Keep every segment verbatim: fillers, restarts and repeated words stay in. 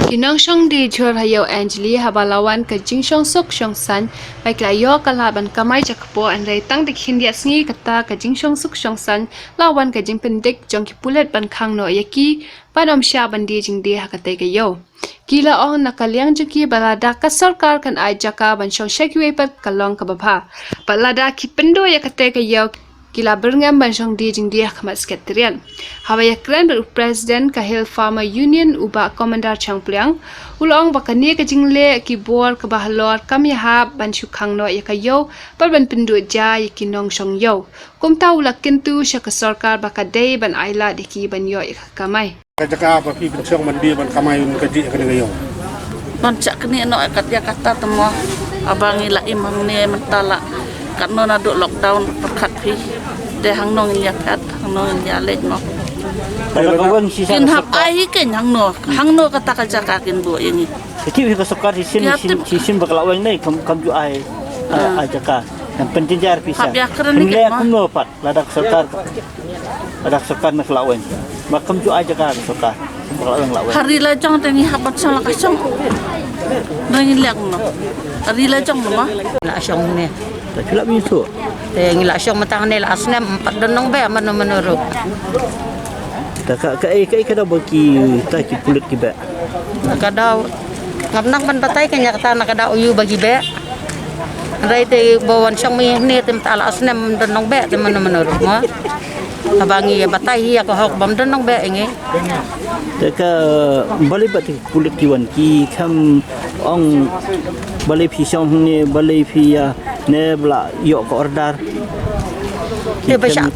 Ki nongshong die jhur ha ïew Anjali haba la wan ka jingshong suk shong saiñ, ba ki la ïoh ka lad ban kamai ja kpoh, hynrei tang da ki khyndiat sngi kata ka jingshong suk shong saiñ la wan ka jingpyndik jong ki pulit ban khang noh ïa ki ban ym shah ban die jingdie ha katei ka ïew. Ki la ong na ka liang jong ki ba lada ka sorkar kan ai jaka ban shong sha kiwei pat ka long kaba bha, bad lada ki pynduh ïa katei ka ïew, ki la byrngem ban shong die jingdie ha khmat Secretariat. Haba ïakren bad u President ka Hill Farmer Union, u Bah Commander Changpliang, u la ong ba kane ka jingleh ki bor kaba halor kam ïahap ban shu khang noh ïa ka ïew bad ban pynduh ja ïa ki nongshong ïew. Kumta u la kyntu sha ka sorkar ba ka dei ban ai lad ïa ki ban ïoh ïa ka kamai. Ka jaka ba phi pynshong ban die ban kamai un ka jih kane ka ïew. Ban shah kane noh kat ïa kata te mo. Haba ngi la im hangne mynta la katno naduh lockdown pyrkhat phi. Te hangno ngin ïa kat, hangno ngin ïa leit mo. Ba ka weng shisha. Kin ka hap sorkar. Ai hi kein hangno, hangno kata ka jaka kin buh ïa ngi. Ka tip hi ka sorkar shisien, ïa shisien, tip. Shisien ba ka la weng ne kam, kam ju ai, ai, ah, ai jaka. Ngan pynjynjar pisa. Hap ïa kren. Pynleh mo. Kumno pat. Lada ka sorkar, lada ka sorkar na ka la weng. Ba kam ju ai jaka ka sorkar. Ba ka la weng la weng. Ha ri la jong te ngi hap ban shong la ka shong. Ngi leh kumno? Ha ri la jong ma. La shong ne. Ta phi la bit tu. Te ngi la shong mynta ne la snem, em pat don nongbeh mano mano ruh. Ta ka, kaei, kaei ka daw ba kita ki pulit ki beh. Na ka daw, ngam nang ban batai kein ïa kata na ka daw aïu ba ki beh. Hynrei te ba wan shong mi hangne te mynta la snem don nongbeh te mano mano ruh mo. Haba ngi ïa batai hi ïa ka hok bym don nongbeh ïa ngi. Te ka balei ba te pulit ki wan ki kham ong balei phi shong hangne, balei phi ïa ne ba la ïoh ka order. Te ba shah,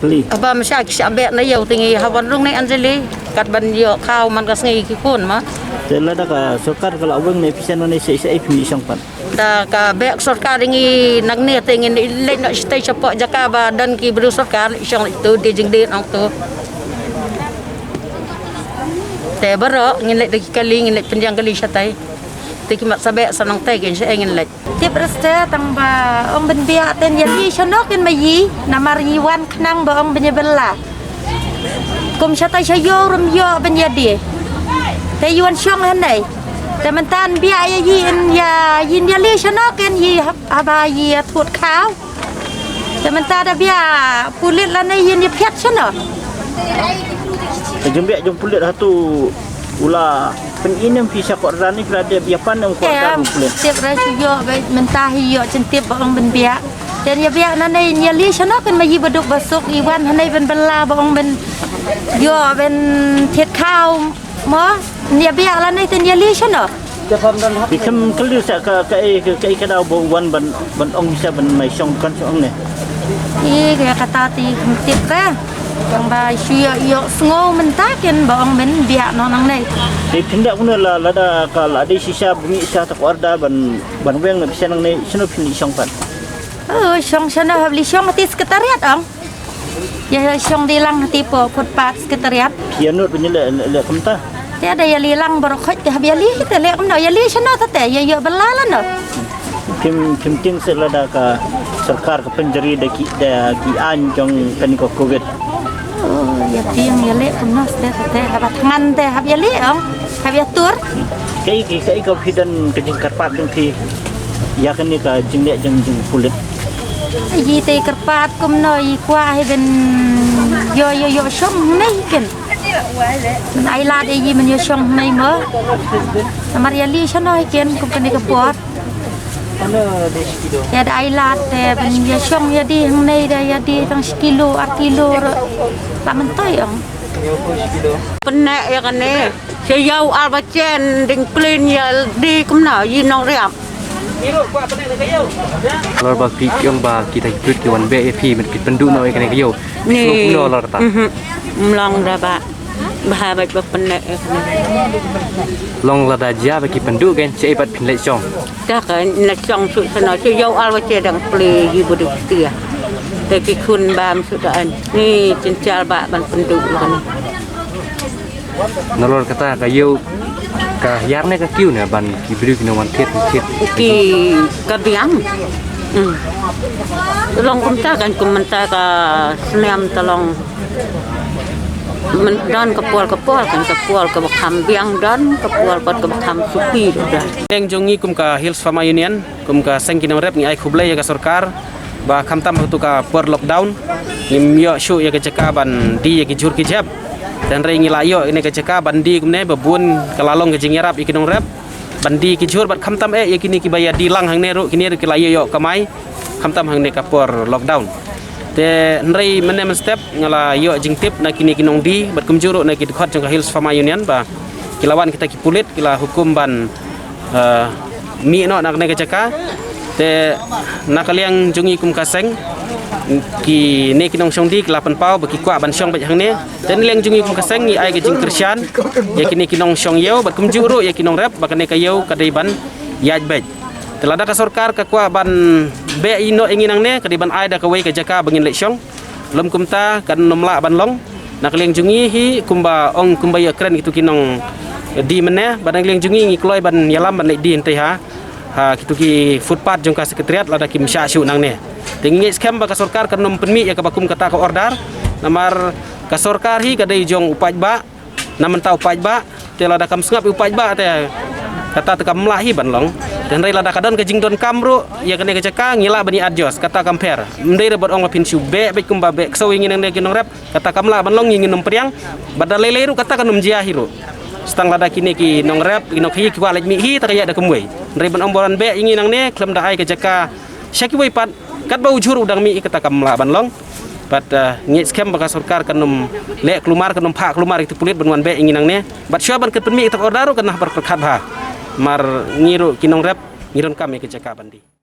ba ma shah ki shah beh na ïew te ngi ha wan rung ne Anjali. Kat ban ïoh khaw man ka sngi ki khun ma. Te lada ka sorkar ka la weng ne pisa no ne sa, sa phi shong pat. Da ka beh sorkar ngi nangne te ngin leit noh shatei shapoh jaka ba don ki briew sorkar, shong leit tu die jingdie nong tu. Te baroh ngin leit da ki kali, ngin leit pyndiang kali shatei. Te ki mat sa beh sa nongtei kein shaei ngin leit. Tip rasta tang ba ong ban biah ten ïa die shano kein ma ïi, namar ïi wan khnang ba ong ban ïa bylla. Kum shatai sha ïew ruh ym ïoh ban ïa die. Te ïi wan shong hangne. Te mynta yn biah ïa ïi yn ïa, ïin ïa die shano kein ïi hab-, haba ïi ïa thut khaw. Te mynta da biah pulit lane ïin ïa phiat shano. Te jingbiah jong pulit hato u la pynim phi sha kordor ne phi la dep ïa pan ïa kordor u pulit. Tip re shu ïoh ba mynta hi ïoh jingtip ba ong ban biah. Te ïa biah lane ïin ïa die shano kein ma ïi baduk basuk ïi wan hangne ban bylla ba ong ban ïoh ban thied khaw. Mo, ïa biah lane te ïa die shano. Phi khlem kylli sa ka, kaei, kaei ka daw ba u wan ban, ban ong sa ban mai shong kan shong ne. Ï, ka kata te khlem tip ka. Tang ba shu ïoh, ïoh sngew mynta kein ba ong ban biah noh nangne. Te phin da kumno la, lada ka la dei shisha ba ngi sha ta kordor ban, ban weng na pisa nangne, shano phin shong pat. Oh, shong shano hap leit shong te Secretariat ong. Ïa shong die lang te hapoh footpath Secretariat. Ïa nud ban ïa leh, leh, leh kumta. Te da ïa leit lang baroh khoit te hap ïa leit te leh kumno ïa leit shano te te ïa ïoh bylla lano. Phim, phim tieng seh lada ka sorkar ka pynjari da ki, da ki aiñ jong kane ka covid. Oh, ïa tieng ïa leh kumno seh te te haba thngan te hap ïa leit ong. Hap ïa tur. Kaei, kaei, kaei ka phi don ka jingkyrpad jong phi ïa kane ka jingleh jong jong pulit. Ï te kyrpad kumno ï kwah hi ban ïoh, ïoh, ïoh shong hangne kein. Ban ai lad ïa ï ban ïoh shong hangne mo. Namar ïa leit shano hi kein kum kane ka por. Ïa da ai lad te ban ïoh shong ïa die hangne da ïa die tang shi kilo, ar kilo ruh. La myntoi ong. Pyneh ïa kane. Sha ïew ar baje dang clean ïa die kumno ï nongriam. Lor ba phi ong ba kita ki pulit ki wan beh ïa phi ban pynduh noh ïa kane ka ïew. Ni. Kumno lor ta. Mhm. Ym long da ba. Bha bad ba pyneh ïa kane. Long lada jia ba ki pynduh kein shaei pat phin leit shong. Te ka na shong shuh shano sha ïew ar baje dang plie ï ba duk tia. Te ki khun bam shuh da an. Ni jynjar ba ban pynduh ïa kane. Nalor kata ka ïew ka hiar ne ka kiew ne ban ki briew ki nang wan thied thied. Ki ka biang. Hmm. Long kumta kan kum mynta ka snem ta long. Don ka por ka por, kan ka por kaba kham biang don, ka por pat kaba kham supi don. Teng jong ngi kum ka Hills Farmer Union, kum ka seng ki nongrep, ngi ai khublei ïa ka sorkar ba khamtam ha katu ka por lockdown ngim ïoh shuh ïa ka jaka ban die ïa ki jhur ki jhep. Hynrei ngi la ïoh ïa kane ka jaka ban die kumne ba bun ka la long ka jingïarap ïa ki nongrep. Ban die ki jhur bad khamtam eh ïa kine kiba ïa die lang hangne ruh, kine ruh ki la ïoh ïoh kamai khamtam hangne ka por lockdown. Te hynrei mynne mynstep nga la ïoh jingtip na kine ki nongdie bad kumjuh ruh na ki dkhot jong ka Hills Farmer Union ba ki la wan kita ki pulit, ki la hukum ban, eh, mih noh na kane ka jaka. Te na ka liang jong ngi kum ka seng, kine ki nongshong die ki la pynpaw ba ki kwah ban shong beit hangne. Te na liang jong ngi kum ka seng ngi ai ka jingkyrshan ïa kine ki nongshong ïew bad kumjuh ruh ïa ki nongrep ba kane ka ïew ka dei ban ïaid beit. Te lada ka sorkar ka kwah ban beh ïa noh ïa ngi nangne, ka dei ban ai da kawei ka jaka ba ngin leit shong. Lym kumta kan nym lah ban long. Na ka liang jong ngi hi kumba ong kumba ïakren kitu ki nongdie mynne, bad na ka liang jong ngi ngi kloi ban ïalam ban leit die hangtei ha, ha kitu ki footpath jong ka Secretariat lada kim shah shuh nangne. Te ngi ngeit skhem ba ka sorkar kan nym pynmih ïa kaba kum kata ka order. Namar ka sorkar hi ka dei jong u paidbah. Na mynta u paidbah, te lada kam sngap ïa u paidbah te kata te kam lah hi ban long. Te hynrei lada ka don ka jingdonkam ruh ïa kane ka jaka ngi lah ban ïa adjust, kata kam pher. Ym dei re bad ong ba phin shu beh beit kumba beh ksew ïa ngi nangne ki nongrep, kata kam lah ban long, ngi ngin nym pdiang. Bad da lei lei ruh kata kan nym jia hi ruh. Tang lada kine ki nongrep, ki nongkhaïi ki kwah leit mih hi, te ka ïaid da kumwei. Hynrei ban ong ba wan beh ïa ngi nangne khlem da ai ka jaka sha kiwei pat, katba u jhur u dang mih hi, kata kam lah ban long. Bad, eh, ngeit skhem ba ka sorkar kan nym leh klumar, kan nym phah klumar ïa kitu ki pulit ban wan beh ïa ngi nangne. Bad shuwa ban kin pynmih ïa kata ka order ruh kan nang pyrkhat bha. Namar ngi ruh ki nongrep ngi donkam ïa ka jaka ban die.